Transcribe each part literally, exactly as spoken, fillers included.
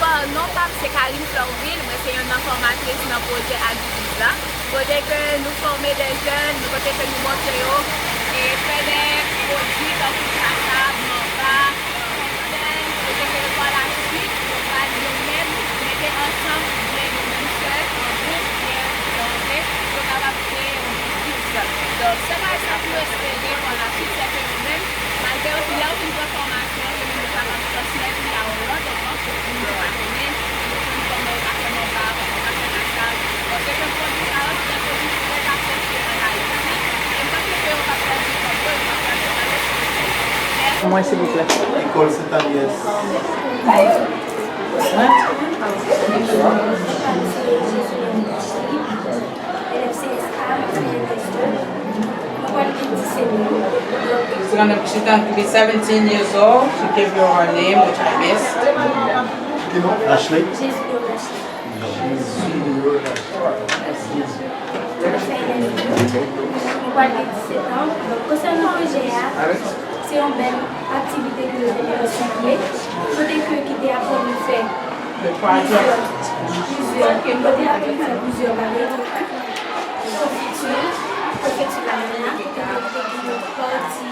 Non pa m se Karine Florvil, mwen se youn nan fòmatris nan pwojè Agribiz la. Kote ke nou fòme de jèn, nou kote ke nou montre yo e fè de pwodui tankou kasab, manba, kote ke pa la swit yo pral yo menm mete ansanm oubyen yo menm sèl an gwoup, oubyen yo antre, yo kapab kreye yon biznis. Donk se bagay sa pou yo espere pa la swit, se ke yo menm, malgre yo fin, lè yo fin pran fòmasyon, yo menm yo kapab transmèt li a yon lòt enfant, moun yo pa konnen, yo konn kòman yo ka fè manba, kòman yo ka fè kasab. Bon, se jan pwodui sa yo, se de pwodui ki trè apresye an Ayiti, e m panse ke yo p ap pèdi kòb yo, yo p ap pèdi kòb yo. Mwen, silvouplè. Lekòl Sent Anyès. Mwen? L F C S A, mwen fè L S E. Mwen pral gen disèt an. Donk, She turned, she turned to be seventeen years old. She gave you her name, which I missed. Ki non? Ashley? Jesudo Rachel. Jesudo Rachel. Mwen fè L S E. Mwen pral gen disèt an. Donk, konsènan pwojè a, se yon bèl aktivite ke yo te mete sou pye, kote ke ki te aprann nou fè plizyè, plizyè, yo te aprann nou fè plizyè bagay, konfiti, konfiti banana, kote ke te gen yon pati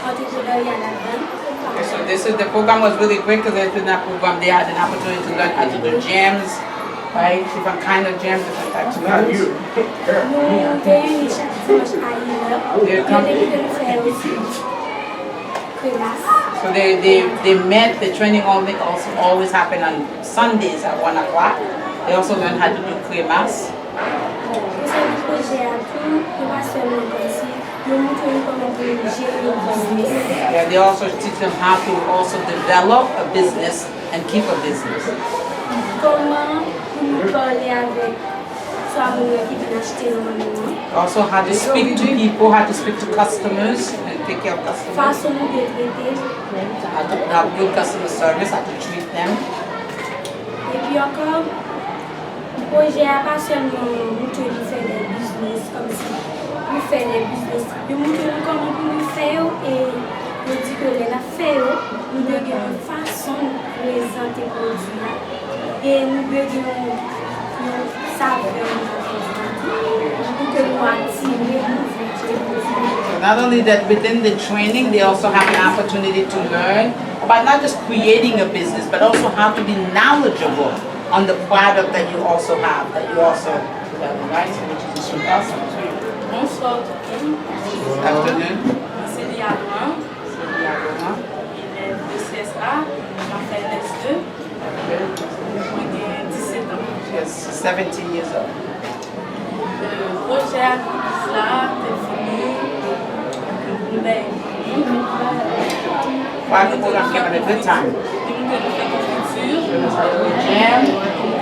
antreprenarya ladan. Okay, so this is, the program was really great because it's been that program, they had an opportunity to learn how to do jams, right? Different kind of jams, different types of fruits. Nou reyini chak dimanch a inè. Yo te mete nou fè osi kremas. So they, they, they met, the training only also always happen on Sundays at one o'clock. They also learn how to do kremas. Konsènan pwojè a tou, yo pa sèlman kòmsi yo montre nou kòman pou nou jere yon biznis. Yeah, they also teach them how to also develop a business and keep a business. Kòman pou nou pale avèk swa moun yo ki vin achte nan men nou an. Also, how to speak to people, how to speak to customers and take care of customers. Fason nou dwe trete. How to have good customer service, how to treat them. Epi ankò, pwojè a pa sèlman montre nou fè de biznis, kòmsi pou fè de biznis. Yo montre nou kòman pou nou fè yo, e yo di ke lè n ap fè yo, nou dwe gen yon fason nou prezante pwodui a, e nou dwe gen yon, yon savè nan pwodui a tou, pou ke nou atire moun vin achte pwodui a. So not only that, within the training, they also have an opportunity to learn about not just creating a business, but also how to be knowledgeable on the product that you also have, that you also develop, right? So which is super awesome. Bonsoir tout moun. Good afternoon. Mwen se Lia Laurent. Lia Laurent. Elèv de C S A, m ap fè L S de. Mwen gen disèt an. Yes, seventeen years old. Pwojè Agribiz la te vini, m bèy moun. Why the program came at a good time? Li montre nou fè konfiti, li montre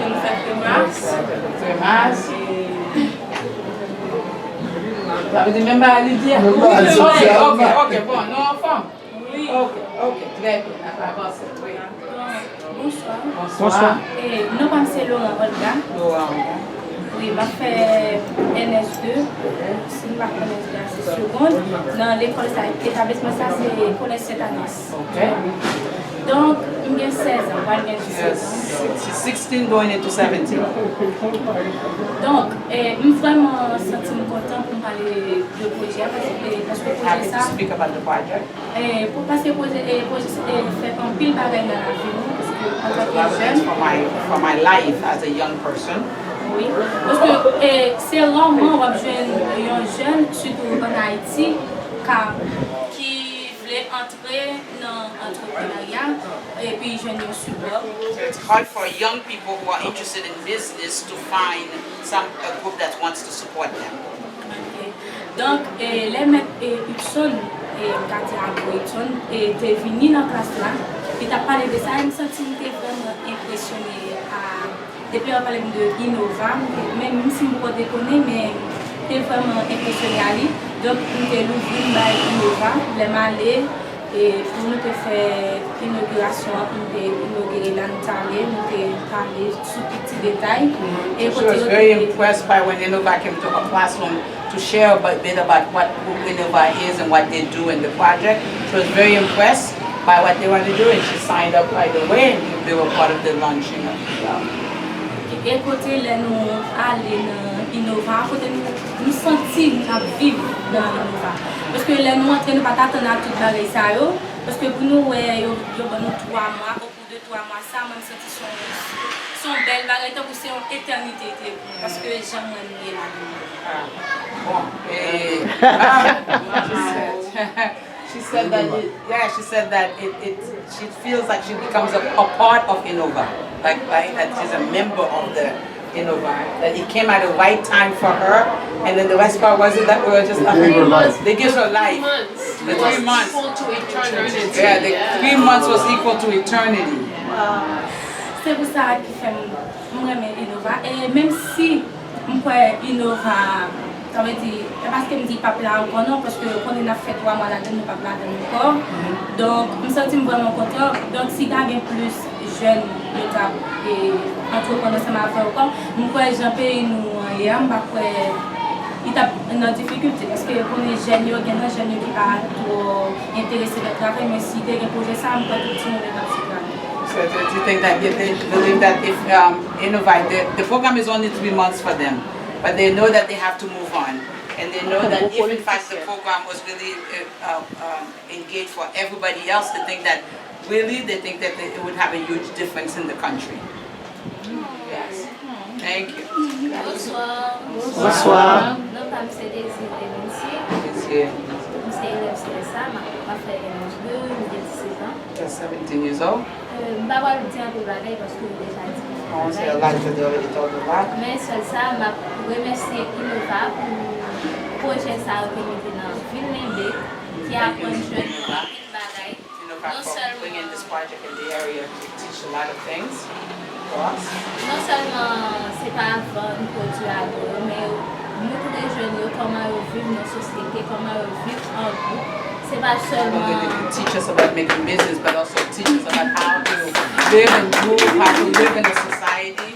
nou fè kremas. Kremas. Sa vle di menm bagay li di a? Menm bagay li di a. Ok, ok, ok, bon, nou anfòm. Wi. Ok, ok, trè byen, n ap avanse, wi. Bonswa. Bonswa. E, non pa m se Laurent Olga. Laurent Olga. Wi, m ap fè L S de. Si m pa fè L S de a, se segond. Nan lekòl sa, etablisman sa, se Kolèj Sent Anyès. Ok. Donk, m gen sèz an, m pral gen disèt an. Yes. She's sixteen going into seventeen. Donk, e, m vrèman santi m kontan pou m pale de pwojè a, paske, paske pwojè sa, happy to speak about the project. E, pou, paske pwojè, e, pwojè, e, fè anpil bagay nan lavi nou, paske antanke jèn. There's a lot of things for my, for my life as a young person. Wi, paske, e, se rarman w ap jwenn yon jèn, sitou an Ayiti, ka, ki vle antre nan antreprenarya epi jwenn yon sipò. So it's hard for young people who are interested in business to find some, a group that wants to support them. Ok. Donk, e, lè mèt, e, Hudson, e, m ka di Agro Hudson, e, te vini nan klas la, li t ap pale de sa, e m santi m te vrèman enpresyone a, depi yo pale m de Innova, m te, men menm si m poko te konnen, men m te vrèman enpresyone a li. Donk, m te louvri m bay Innova, lè m ale, e pou nou te fè inogirasyon an, nou te inogire la, nou t ale, nou te pale sou tout ti detay. E kote yo te. She was very impressed by when Innova came to her classroom to share a bit about what Innova is and what they do in the project. She was very impressed. By what they want to do, and she signed up right away, and they were part of the launching of the, um, E kote lè nou ale nan Innova, kote nou, nou santi n ap viv nan Innova. Paske lè nou antre, nou pa t atann a tout bagay sa yo. Paske pou nou wè, yo, yo ban nou twa mwa, o kou de twa mwa sa, mwen, m santi se yon, se yon bèl bagay, tankou se yon etènite li te ye pou mwen. Paske jan mwen m ye la demen. Ah, bon. Eh, ah, she said that, it, yeah, she said that it, it, she feels like she becomes a, a part of Innova, like, right, that she's a member of the Innova, that it came at the right time for her, and then the best part was it that we were just It gave her life. They gave her life. Three months The three was months. Equal to eternity. Yeah, the three months was equal to eternity. Se pou sa ki fè m, m renmen Innova. E menm si m kwè Innova, sa vle di, e paske m di p ap la ankò non, paske konnen n ap fè twa mwa ladan l, nou p ap ladan l ankò. Donk, m santi m vrèman kontan. Donk, si ta gen plis jèn yo t ap, e, antreprè ansanm avè yo ankò, m kwè jan peyi nou an ye a, m pa kwè li t ap nan difikilte. Paske konnen jèn yo, gen nan jèn yo ki pa twò enterese nan travay, men si te gen pwojè sa, m kwè tout timoun yo t ap sou travay. So do you think that if they believe that if um, Innova, the, the program is only three months for them, but they know that they have to move on, and they know that if in fact the program was really uh, uh, um, engaged for everybody else, to think that really they think that it would have a huge difference in the country. Yes. Thank you. Bonswa. Bonswa. Non pa m se Désiré Vinci. Désiré. M se elèv C S A, m ap, m ap fè N H de, m gen disèt an. You're seventeen years old. Euh, m pa pral di anpil bagay paske ou deja di anpil bagay. I won't say a lot because they already told a lot. Men sèl sa, m ap remèsye Innova pou pwojè sa yo te mete nan vil Lenbe, ki aprann jèn yo anpil bagay. Innova for bringing this project in the area to teach a lot of things for us. Non sèlman se pa vann pwodui agro yo, men yo montre jèn yo kòman yo viv nan sosyete, kòman yo viv an gwoup. Se pa sèlman Not only did it teach us about making business, but also teach us about how to live in group, how to live in a society.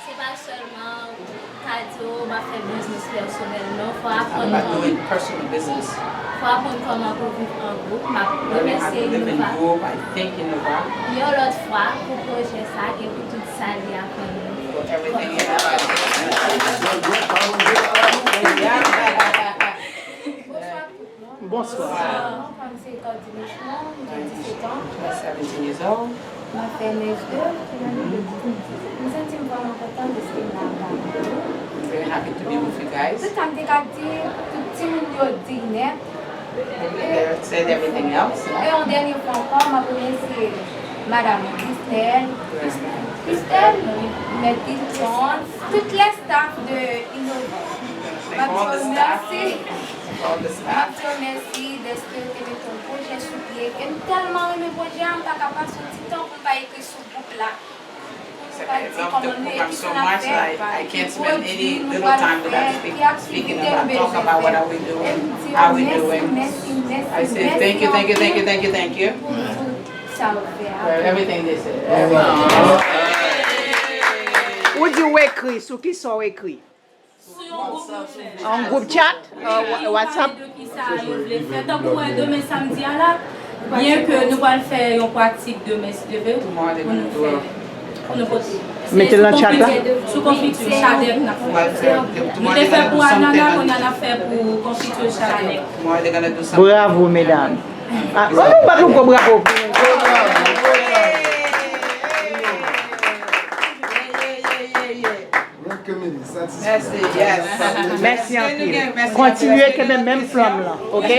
Se pa sèlman ka di, "Oh, m ap fè biznis pèsonèl." Non, fò aprann kòman, doing personal business. Fò aprann kòman pou viv an gwoup. M ap remèsye Innova. Yon lòt fwa pou pwojè sa a, gen pou tout sa li aprann nou. For everything Innova. Bonswa. Non pa m se Claudine Richemond, m gen disèt an. You're seventeen years old. M ap fè N H de. M santi m vrèman kontan dèske m la avèk nou. I'm very happy to be with you guys. Tout sa m te ka di, tout timoun yo di nèt. They said everything else. E yon dènye fwa ankò, m ap remèsye Madam Christelle, Christelle, Mèt Hilton, tout le staff de Innova. M ap di yo mèsi. M ap di yo mèsi dèske yo te mete yon pwojè sou pye. E m tèlman renmen pwojè a, m pa ka pase yon ti tan pou m pa ekri sou gwoup la. Pou m pa di kòman nou ye, ki sa n ap fè, ki pwodui nou pral fè, ki aktivite nou bezwen fè. E m di yo mèsi, mèsi, mèsi, mèsi anpil. I say thank you, thank you, thank you, thank you, thank you, thank you. Pou tout sa yo fè a. For everything they said. Ou di w ekri, sou ki sa w ekri? Yon gwoup chat? Yon gwoup chat? Yon gwoup chat? Kisa yo vle fè? Tankou wè demen samdi a la, byen ke nou pral fè yon pratik demen, si Dye vle, pou nou fè, pou nou pote. Mete l nan chat la. Sou konfiti chadèk n ap fè. Nou te fè pou anana, kounye a n ap fè pou konfiti chadèk. Bravo, medam. Ah, oh, bat yon gwo bravo. Mèsi, yes. Mèsi anpil. Kontinye kenbe menm flanm lan, oke?